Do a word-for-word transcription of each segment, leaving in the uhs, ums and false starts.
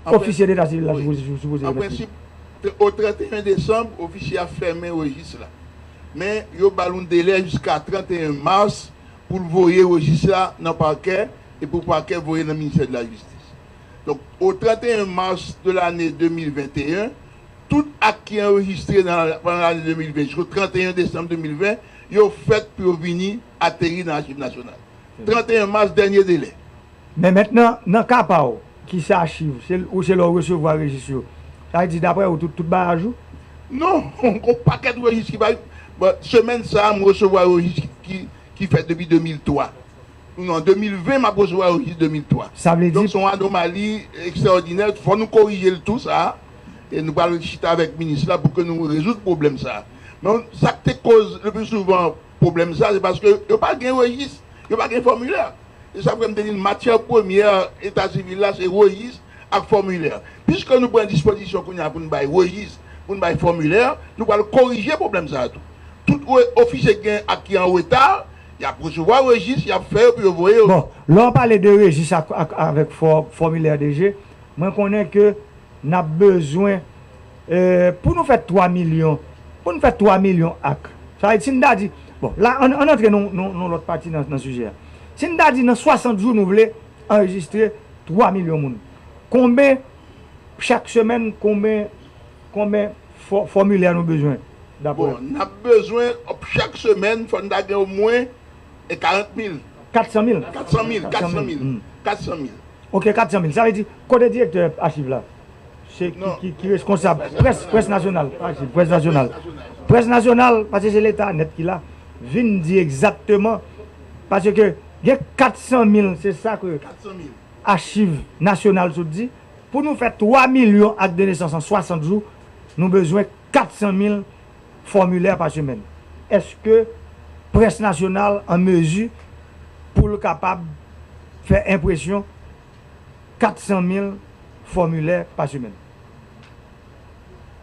An prensip, wi. An prensip, te- o trannteyen desanm, ofisye a fèmen rejis la. Men, yo ba l yon delè jiska trannteyen mas pou l voye rejis la nan pakè e pou pakè voye nan ministè de la jistis. Donk, o trannteyen mas de lane de mil venteyen, tout ak ki anrejistre nan, pandan lane de mil ven jisko trannteyen desanm de mil ven, yo fèt pou yo vini ateri nan Achiv Nasyonal. Trannteyen mas, dènye delè. Men mentnan, nan ka pa w, ki se achiv, se, ou se lè w resevwa rejis yo. Sa vle di, daprè ou, tout, tout bagay ajou? Non, gon pakèt rejis ki pa. Bon, semèn sa a, m resevwa rejis ki, ki, ki fèt depi de mil twa. Non, de mil ven, m ap resevwa rejis de mil twa. Sa vle di. Donk, se yon anomali ekstraòdinè. Fò nou korije l tou, sa a. E nou pral chita avèk minis la pou ke nou rezoud pwoblèm sa a. Men sa k te koz le pli souvan pwoblèm sa, se paske yo pa gen rejis, yo pa gen fòmilè. E sa fè m te di l, matyè premyè eta sivil la, se rejis ak fòmilè. Piske nou pran dispozisyon kounye a pou n bay rejis, pou n bay fòmilè, nou pral korije pwoblèm sa a tou. Tout re- ofisye ki gen ak ki an reta, y ap resevwa rejis, y ap fè yo pou yo voye yo. Bon, lè w pale de rejis ak, ak, avèk fò- fòmilè, D G, mwen konnen ke n ap bezwen, eh, pou nou fè twa milyon, pou nou fè twa milyon ak, sa vle di, si n ta di, bon, la, ann, ann antre nan, nan, nan lòt pati nan, nan sijè a. Si n ta di nan swasant jou nou vle anrejistre twa milyon moun, konben, chak semèn, konben, konben fò- fòmilè nou bezwen, daprè w? Bon, n ap bezwen, chak semèn, fò n ta gen omwen e karant mil. Kat san mil? Kat san mil, kat san mil. Kat san mil. Hmm. Kat san mil. Ok, kat san mil. Sa vle di, kote direktè achiv la? Se ki, ki, ki reskonsab? Près, près nasyonal. Achiv, près nasyonal. Près nasyonal, paske se Leta nèt ki la, vin di egzakteman, paske gen kat san mil, se sa ke Achiv Nasyonal sot di, pou nou fè twa milyon ak de nesans an swasant jou, nou bezwen kat san mil fòmilè pa semèn. Èske Près Nasyonal an mezi pou l kapab fè enpresyon kat san mil fòmilè pa semèn?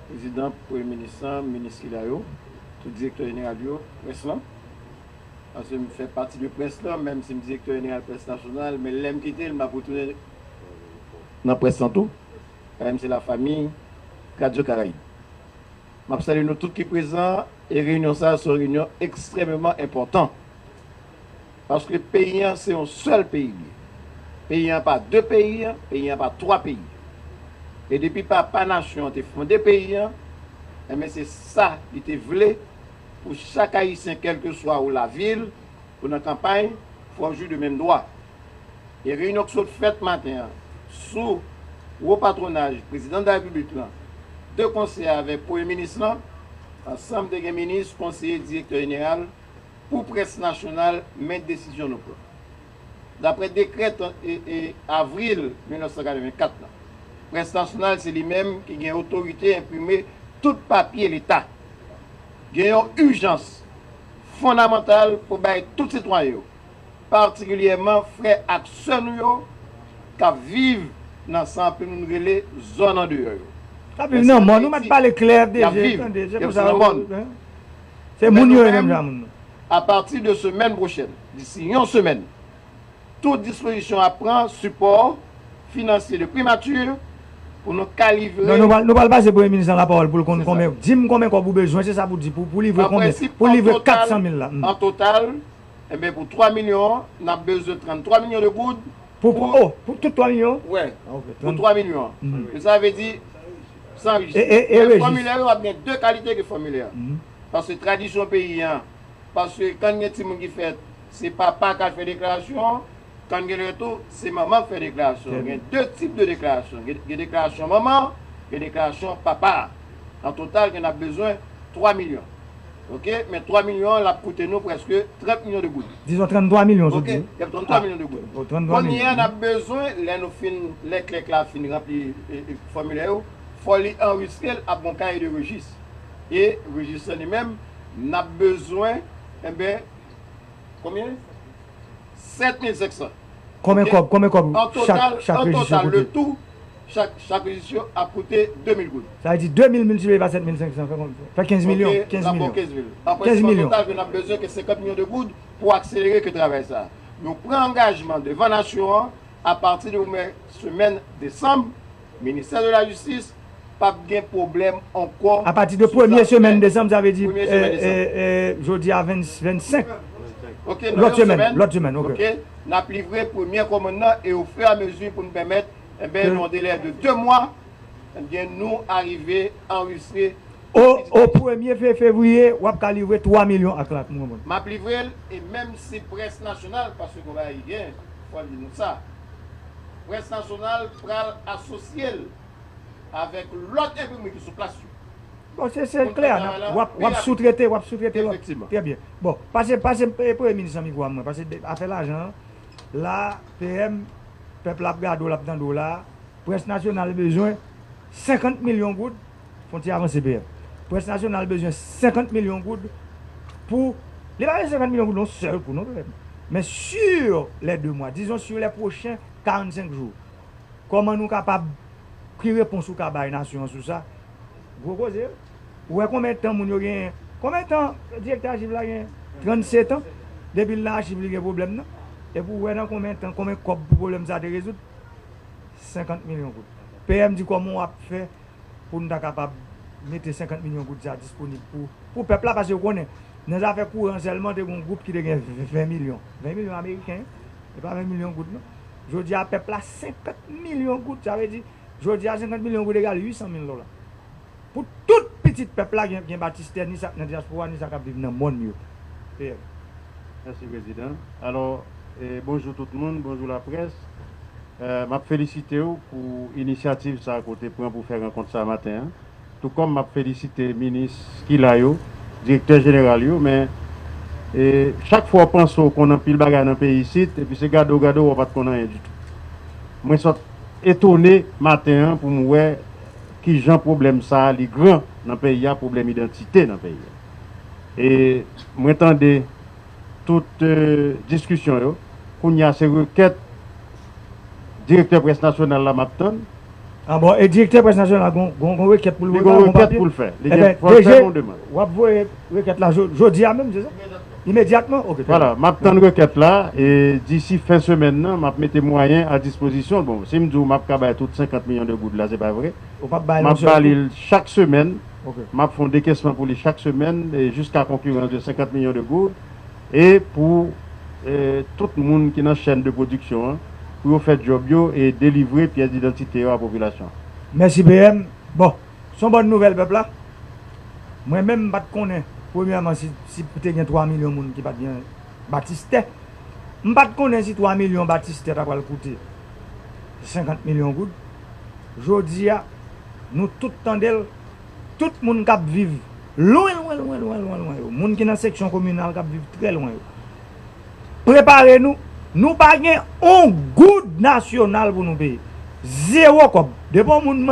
Prezidan, Premye Minis lan, minis ki la yo, tout direktè jeneral yo, près lan. Paske m fè pati de près lan, menm si m direktè jeneral Près Nasyonal, men lè m kite l, m ap retounen nan près lan tou. Paske m se lafanmi Radyo Karayib. M ap salye nou tout ki prezan, e reyinyon sa a se yon reyinyon ekstrèmeman enpòtan. Paske peyi an se yon sèl peyi li ye. Peyi an pa de peyi, peyi an pa twa peyi. E depi papa nasyon an te fonde peyi an, enben se sa li te vle pou chak Ayisyen, kèlkeswa ou lavil, ou nan kanpay, fò w jwi de menm dwa. E reyinyon k sot fèt maten an, sou wo patwonaj Prezidan de la Repiblik lan, de konsè avèk Premye Minis lan, ansanm te gen minis, konseye, direktè jeneral, pou Près Nasyonal, men desizyon nou pran. Daprè dekrè tan- e, e, avril mil nèf san katrevenkat lan, Près Nasyonal se li menm ki gen otorite enprime tout papye Leta. Gen yon ijans fondamantal pou bay tout sitwayen yo, patikilyèman frè ak sè nou yo k ap viv nan sa anpil moun rele zòn andeyò yo. K ap viv nan mòn, nou mèt pale klè, D J, tande, se pou sa, se moun yo ye menm jan moun nan. Apati de semèn pwochèn, disi yon semèn, tout dispozisyon ap pran sipò finansye de primati pou nou ka livre. Non, nou pral, nou pral pase Premye Minis lan lapawòl pou l konn konbyen, di m konbyen kòb ou bezwen, se sa pou di, pou, pou livre konbyen, pou livre kat san mil la. An total, enben, pou twa milyon an, n ap bezwen tranntwa milyon de goud. Pou, pou, oh, pou tout twa milyon? Wè, pou twa milyon an. E sa vle di, san rejis. E, e, e rejis. Fòmilè yo ap gen de kalite de fòmilè. Paske tradisyon peyi an, paske kan gen timoun ki fèt, se papa k al fè deklarasyon an, kan gen lè tou, se manman k fè deklarasyon an. Gen de tip de deklarasyon. Gen, gen deklarasyon manman, gen deklarasyon papa. An total, gen n ap bezwen twa milyon. Ok, men twa milyon an, l ap koute nou prèske trant milyon de goud. Dizon tranntwa milyon, sot di. Ok, y ap tranntwa milyon de goud. Kounye a, n ap bezwen, lè nou fin, lè klèk la fin ranpli, e, e, fòmilè yo, fò li anrejistre l ak yon kaye de rejis. E rejis lan li menm, n ap bezwen, enben, konbyen? Sèt mil senk san. Konbyen kòb, konbyen kòb chak, chak rejis yo koute? An total, le tou, chak, chak rejis yo ap koute de mil goud. Sa vle di de mil miltipliye pa sèt mil senk san, fè konbyen? Fè kenz milyon, kenz milyon. Kenz milyon. An prensip, an total, ke n ap bezwen ke senkant milyon de goud pou akselere ke travay sa a. Nou pran angajman devan nasyon an, apati de premyè semèn desanm, Ministè de la Jistis p ap gen pwoblèm ankò. Apati de premye semèn desanm, sa vle di, premye semèn desanm. Jodi a vennsenk. Ok, nan yon semèn. Lòt semèn, ok. Ok, n ap livre premye kòmann nan e ofiramezi pou n pèmèt, enben, nan yon delè de de mwa, enben, nou arive anrejistre. O, o premye fe-, fevriye, w ap ka livre twa milyon ak la, m konprann. M ap livre l, e menm si Près Nasyonal, paske konpayi gen, fò l di nou sa. Près Nasyonal pral asosye l avèk lòt enprimri ki sou plas yo. Bon, se, se klè, w ap, w ap soutrete, w ap soutrete lòt. Efektivman. Trè byen. Bon, pase, pase, e, Premye Minis nan mikwo a mwen, pase afè lajan an, la, P M, pèp la ap gade w, l ap tande w la, Près Nasyonal bezwen senkant milyon goud, fè yon ti avanse, P M. Près Nasyonal bezwen senkant milyon goud pou, li pa bezwen senkant milyon goud yon sèl kou, non, P M. Men sur les deux mois, disons sur les prochains quarante-cinq jours, kòman nou kapab, ki repons ou ka bay nasyon an sou sa? Gwo koze, wi. Ou wè konbyen tan moun yo genyen? Konbyen tan direktè achiv la genyen? Trannsetan. Depi l nan achiv, li gen pwoblèm nan. Epi ou wè nan konbyen tan, konbyen kòb pou pwoblèm sa te rezoud? Senkant milyon goud. P M di kòman w ap fè pou n ta kapab mete senkant milyon goud sa disponib pou, pou pèp la, paske w konnen, nan zafè kouran sèlman, te gen yon gwoup ki te gen ven milyon. Ven milyon ameriken, e pa ven milyon goud, non. Jodi a, pèp la, senkant milyon goud, sa vle di, jodi a, senkant milyon goud egal uit san mil dola. Pou tout pitit pèp la, gen, gen batistè, ni sa k nan dyaspora, ni sa k ap viv nan mòn yo. P M. Mèsi, Prezidan. Alò, e, bonjou tout moun, bonjou laprès. E, m ap felisite w pou inisyativ sa a ke w te pran pou fè rankont sa a maten an. Tou kòm m ap felisite minis ki la yo, direktè jeneral yo, men, e, chak fwa w panse w konn anpil bagay nan peyi isit, epi se gade w gade w, w pa t konn anyen ditou. Mwen sot etone maten an pou m wè kijan pwoblèm sa a li gran nan peyi a, pwoblèm idantite nan peyi a. E mwen tande tout, e, diskisyon yo. Kounye a se rekèt direktè Près Nasyonal la m ap tann. A bon, e direktè Près Nasyonal gon, gon, gon rekèt pou l voye la, gon papye? Li gon rekèt pou l fè. Li gen, fò l fè yon demann. W ap voye rekèt la jo-, jodi a menm, se sa? Imedyatman? Ok, trè byen. Vwala, m ap tann rekèt la, e disi fen semèn nan, m ap mete mwayen a dispozisyon l. Bon, si m di w m ap ka bay tout senkant milyon de goud la, se pa vre. Ou p ap bay l yon sèl kou? M ap ba li l chak semèn. Ok. M ap fè yon dekesman pou li chak semèn, e jiska konkirans de senkant milyon de goud. E pou, e, tout moun ki nan chèn de pwodiksyon an, pou yo fè djòb yo e delivre pyès didantite yo a popilasyon an. Mèsi, P M. Bon, se yon bòn nouvèl, pèp la. Mwen menm, m pa t konnen, premyèman, si, si te gen twa milyon moun ki pa t gen batistè. M pa t konnen si twa milyon batistè ta pral koute senkant milyon goud. Jodi a, nou tout tande l, tout moun k ap viv lwen, lwen, lwen, lwen, lwen, lwen yo, moun ki nan seksyon kominal k ap viv trè lwen yo, prepare nou, nou pa gen yon goud nasyonal pou nou peye. Zewo kòb. Depi yon moun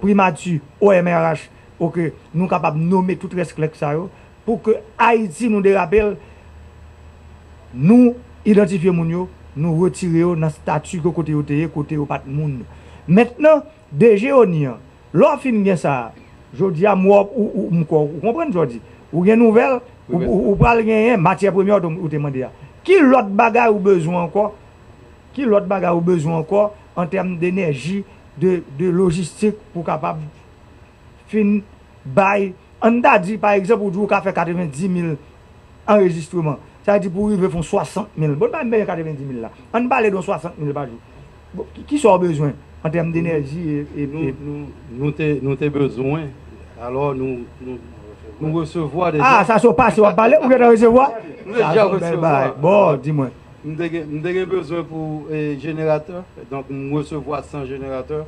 Primati, O M R H, oke, nou kapab nonmen tout rès klèk sa yo, pou ke Ayiti nou derape l, nou idantifye moun yo, nou retire yo nan stati ke kote yo te ye, kote yo pa t moun. Mentnan, D G ONI an, lè w fin gen sa, jodi a, m wè w, ou, ou, m kwè w, ou konprann sa w di. Ou gen nouvèl, ou, ou, ou pral genyen matyè premyè ou te, ou te mande a. Ki lòt bagay ou bezwen ankò? Ki lòt bagay ou bezwen ankò an tèm denèji, de, de lojistik pou w kapab fin bay, ann ta di, pa egzanp, ou di ou ka fè katrevenndimil anrejistreman. Sa vle di pou w rive fè yon swasantmil. Bon, pa menm katrevenndimil la. Ann pale de yon swasantmil pa jou. Bon, ki, kisa w bezwen an tèm denèji e, e, nou, e nou, nou te, nou te bezwen, alò, nou, nou, nou resevwa deja. Ah, sa se w pase w ap pale, ou gentan resevwa? Nou deja resevwa. Bon, di mwen. M te gen, m te gen bezwen pou, eh, jeneratè. Donk, m resevwa san jeneratè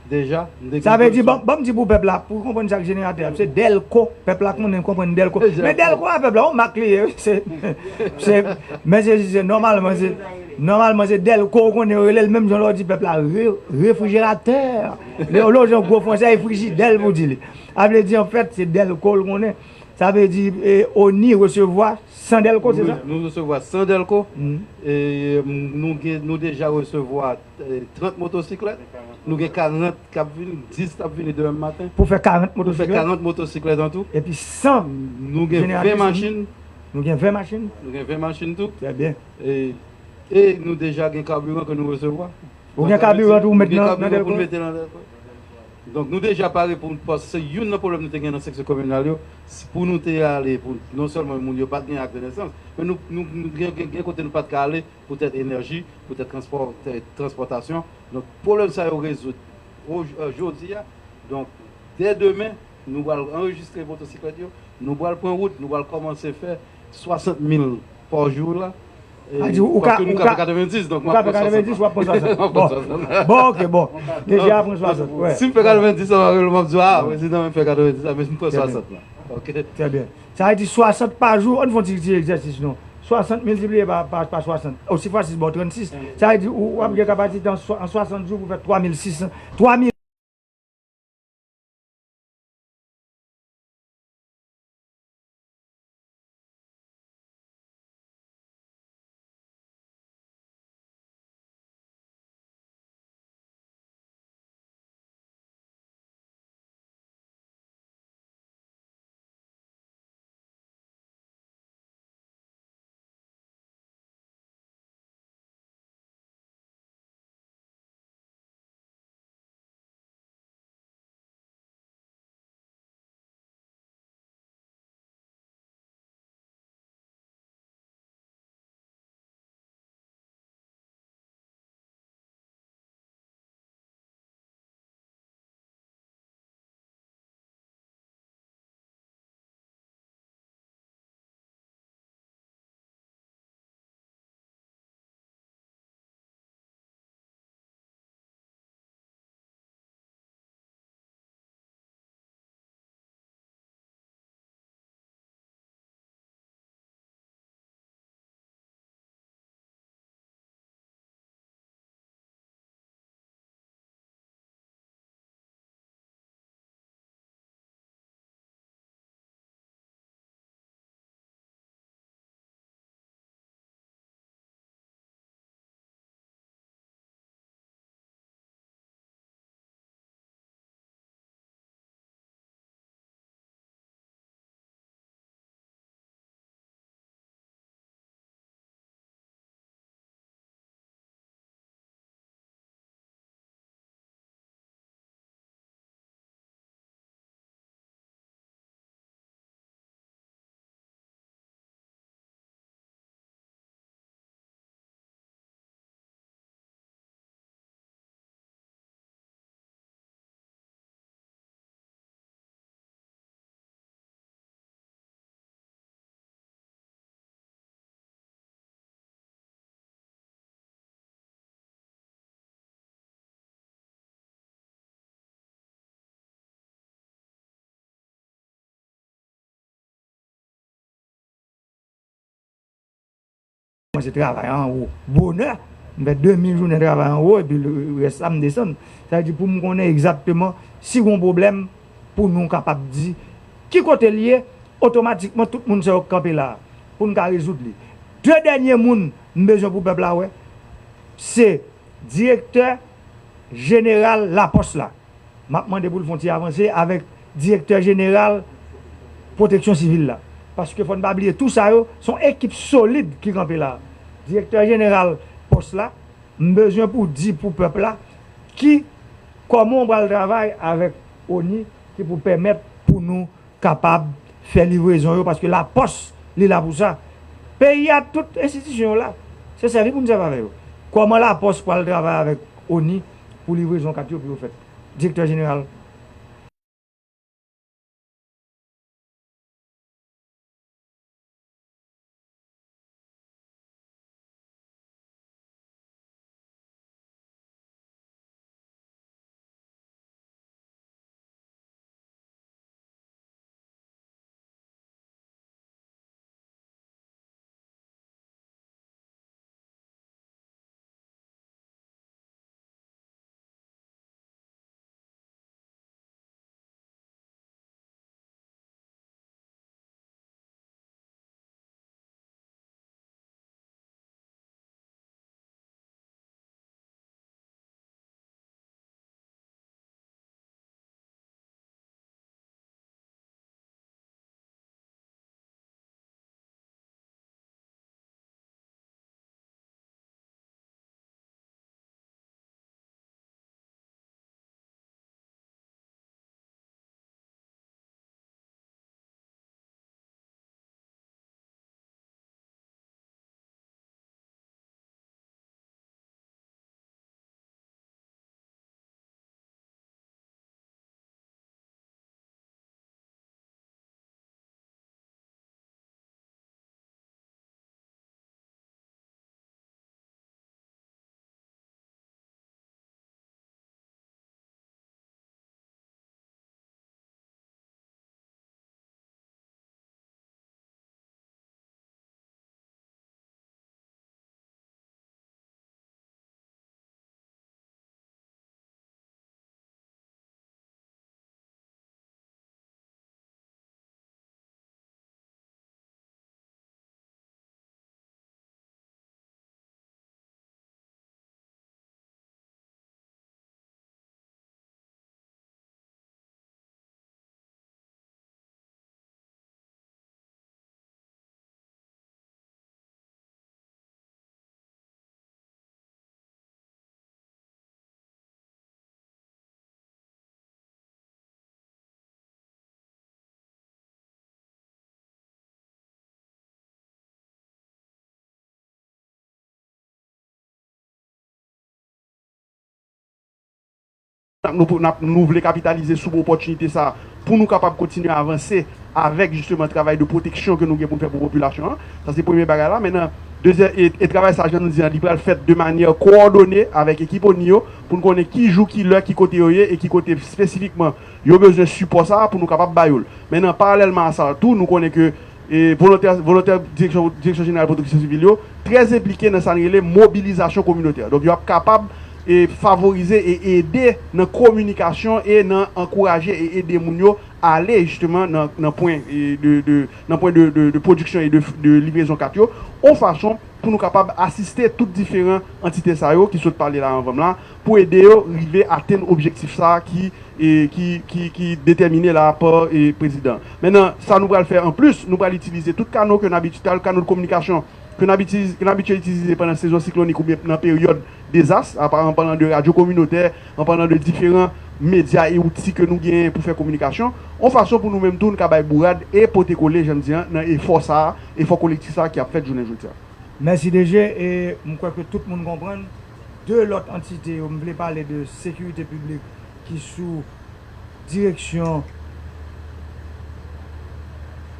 deja. M te gen... Sa vle di, bezwen. Ban, ban m di pou pèp la, pou konprann sa k jeneratè a, se Dèlko. Pèp la konnen, konprann Dèlko. Men Dèlko a pèp la, yon mak li ye, wi. Se, se, men se, se, nòmalman, se, nòmalman, se Dèlko, ou konnen, yo rele l menm jan lè w di pèp la, re-, refrijeratè. Lè, lè w di yon gwo fransè, e frijidè l pou di li. Sa vle di, anfèt, se Dèlko l konnen. Sa vle di, eh, ONI resevwa san Dèlko, se sa? Nou resevwa san Dèlko. E, m-, nou gen, nou deja resevwa, eh, trant motosiklèt. Nou gen karant k ap vini, dis k ap vini demen maten. Pou fè karant motosiklèt? Pou fè karant motosiklèt an tou. Epi san jeneratris? Nou gen ven machin. Nou gen ven machin? Nou gen ven machin tou. Trè byen. E, e nou deja gen kabiran ke nou resevwa. Ou gen kabiran tou ou met nan, nan Dèlko? Donk, nou deja pare pou, paske se youn nan pwoblèm nou te gen nan seksyon kominal yo, si pou nou te ale, pou, non sèlman moun yo pa t gen ak de nesans, men nou, nou, nou gen, gen, gen kote nou pa t ka ale poutèt enèji, poutèt transpò, te-, transpòtasyon. Donk, pwoblèm sa yo rezoud o-, eh, jodi a. Donk, dè demen, nou pral anrejistre motosiklèt yo, nou pral pran wout, nou pral kòmanse fè swasant mil pa jou la. E, paske nou ka fè katrevenndis, donk mwen pran swasant. Ou ka fè katrevenndis, w ap pran swasant. Bon, bon, oke, bon. Deja pran swasant, wi. Si m fè katrevenndis, sa va rele m ap di, ah, prezidan, mwen fè katrevenndis la, men m pran swasant la. Oke. Trè byen. Sa vle di swasant pa jou, ann fè yon ti, ti egzèsis non. Swasant miltipliye pa, pa, pa swasant. O, si fwa sis ba w trannsis. Sa vle di ou, w ap gen kapasite an swa-, an swasant jou pou fè twa mil sis san, twa mil. Kòmanse travay anwo bonè. M fè demi jounen travay anwo, epi rès la m desann. Sa vle di pou m konnen egzakteman si gon pwoblèm, pou nou kapab di ki kote l ye, otomatikman tout moun sa yo k kanpe la a, pou n ka rezoud li. De dènye moun m bezwen pou pèp la wè, se direktè jeneral lapòs la. M ap mande pou l fè yon ti avanse avèk direktè jeneral pwoteksyon sivil la. Paske fò n pa bliye, tou sa yo, se yon ekip solid ki kanpe la. Direktè jeneral pòs la, m bezwen pou di pou pèp la ki, kòman w pral travay avèk ONI ki pou pèmèt pou nou kapab fè livrezon yo, paske lapòs, li la pou sa. Peyi a, tout enstitisyon yo la, se sèvi pou n sèvi avè yo. Kòman lapòs pral travay avèk ONI pou livrezon kat yo pou yo fèt? Direktè jeneral. N ap, nou, n ap, nou vle kapitalize sou opòtinite sa a pou nou kapab kontinye avanse avèk jisteman travay de pwoteksyon ke nou gen pou n fè pou popilasyon an. Sa se premye bagay la. Mentnan, dezyè-, e, e travay sa, jan nou di a, li pral fèt de manyè kowòdone avèk ekip ONI yo pou n konnen ki jou, ki lè, ki kote yo ye e ki kote espesifikman yo bezwen sipò sa a pou nou kapab ba yo l. Mentnan, paralèlman a sa tou, nou konnen ke e volontè, volontè direksyon, direksyon jeneral pwoteksyon sivil yo trè enplike nan sa n rele mobilizasyon kominotè. Donk, yo ap kapab e favorize e ede nan kominikasyon e nan ankouraje e ede moun yo ale jisteman nan, nan pwen e de, de, nan pwen de, de, de pwodiksyon e de, de livrezon kat yo, yon fason pou nou kapab asiste tout diferan antite sa yo ki sot pale la anvan m la, pou ede yo rive atenn objektif sa a ki e ki, ki, ki detèmine la pa e prezidan. Mentnan, sa nou pral fè anplis, nou pral itilize tout kanal ke n abitye, kanal de kominikasyon ke n abitye, ke n abitye itilize pandan sezon siklonik oubyen nan peryòd dezas, apa, an palan de radyo kominotè, an palan de diferan medya e outi ke nou genyen pou fè kominikasyon, yon fason pou nou menm tou, n ka bay bourad e pote kole, jan m di an, nan efò sa a, efò kolektif sa a ki ap fèt jounen jodi a. Mèsi D G, e m kwè ke tout moun konprann. De lòt antite yo, m vle pale de sekirite piblik ki sou direksyon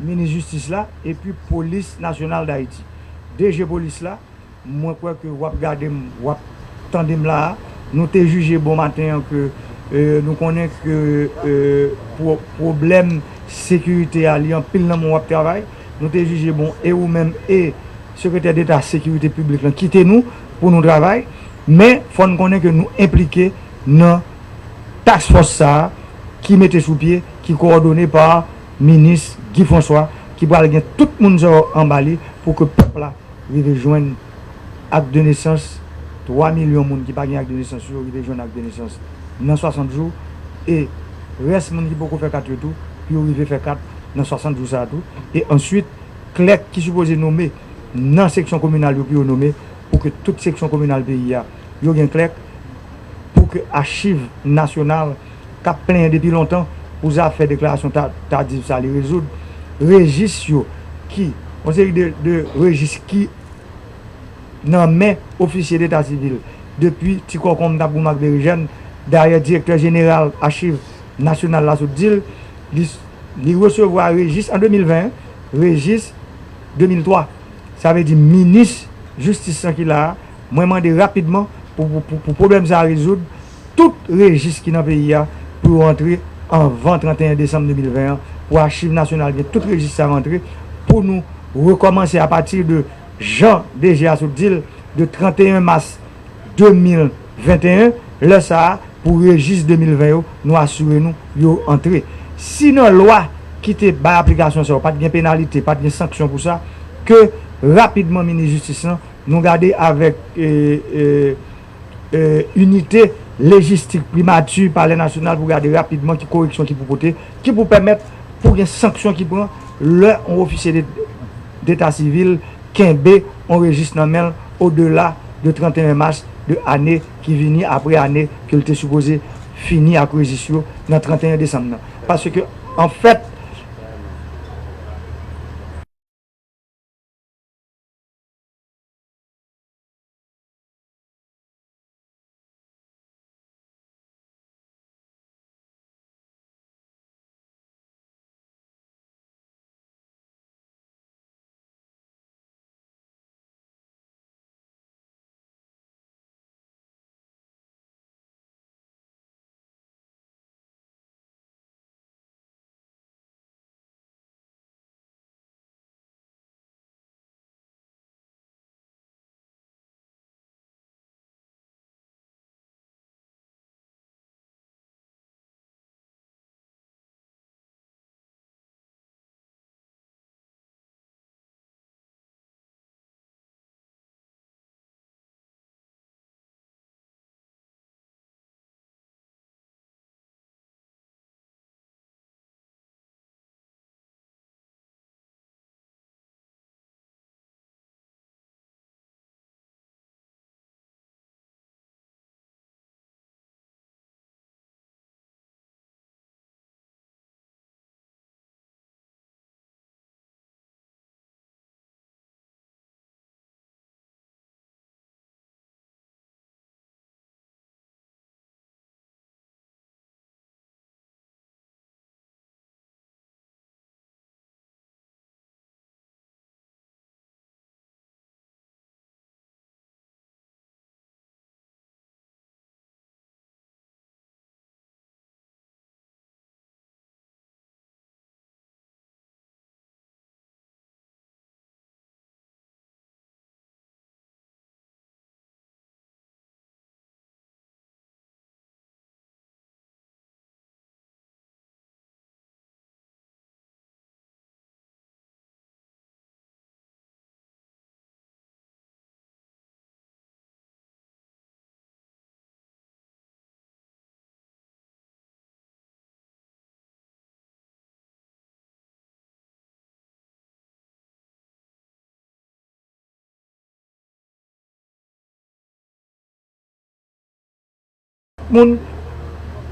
minis jistis la, epi Polis Nasyonal d Ayiti. D G Polis la, mwen kwè ke w ap gade m, w ap tande m la a. Nou te jije bon maten an ke, e, nou konnen ke, e, pwo-, pwoblèm sekirite a, li anpil nan men w ap travay. Nou te jije bon, e ou menm, e Sekretè Deta Sekirite Piblik lan kite nou pou nou travay, men fò n konnen ke nou enplike nan task force sa a ki mete sou pye, ki kowòdone pa minis Guy François, ki pral gen tout moun sa yo anba li pou ke pèp la rive jwenn ak de nesans, twa milyon moun ki pa gen ak de nesans yo rive jwenn ak de nesans nan swasant jou, e rès moun ki poko fè kat yo tou, pou yo rive fè kat nan swasant jou sa a tou. E answit, klèk ki sipoze nonmen nan seksyon kominal yo pou yo nonmen, pou ke tout seksyon kominal peyi a, yo gen klèk, pou ke achiv nasyonal k ap plenyen depi lontan pou zafè deklarasyon ta-, tadif sa li rezoud, rejis yo ki, yon seri de, de rejis ki nan men ofisye deta sivil, depi ti kòkonm n ap goumen ak berejèn. Dayè, direktè jeneral achiv nasyonal la sot di l, li, li resevwa rejis an de mil ven, rejis de mil twa. Sa vle di minis jistis lan ki la a, mwen mande rapidman pou, pou, pou, pou pwoblèm sa a rezoud, tout rejis ki nan peyi a pou yo antre anvan trannteyen desanm de mil ven an, pou achiv nasyonal gen tout rejis sa yo antre, pou nou rekòmanse apati de jan D G a sot di l, de trannteyen mas de mil venteyen, lè sa a, pou rejis de mil ven yo, nou asire nou yo antre. Si nan lwa ki te bay aplikasyon sa yo, pa t gen penalite, pa t gen sanksyon pou sa, ke rapidman minis jistis lan, nou gade avèk, e, e, e, inite lejistik, primati, palè nasyonal pou gade rapidman ki koreksyon ki pou pote, ki pou pèmèt pou gen sanksyon ki pran lè yon ofisye de, deta sivil kenbe yon rejis nan men l odela de trannteyen mas de ane ki vini, apre ane ke l te sipoze fini ak rejis yo nan trannteyen desanm nan. Paske, anfèt, Moun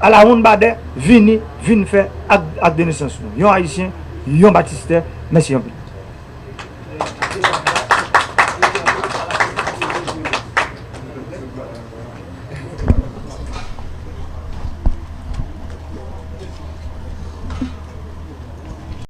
alawonnbadè vini, vin fè ak, ak de nesans nou. Yon Ayisyen, yon batistè, mèsi anpil.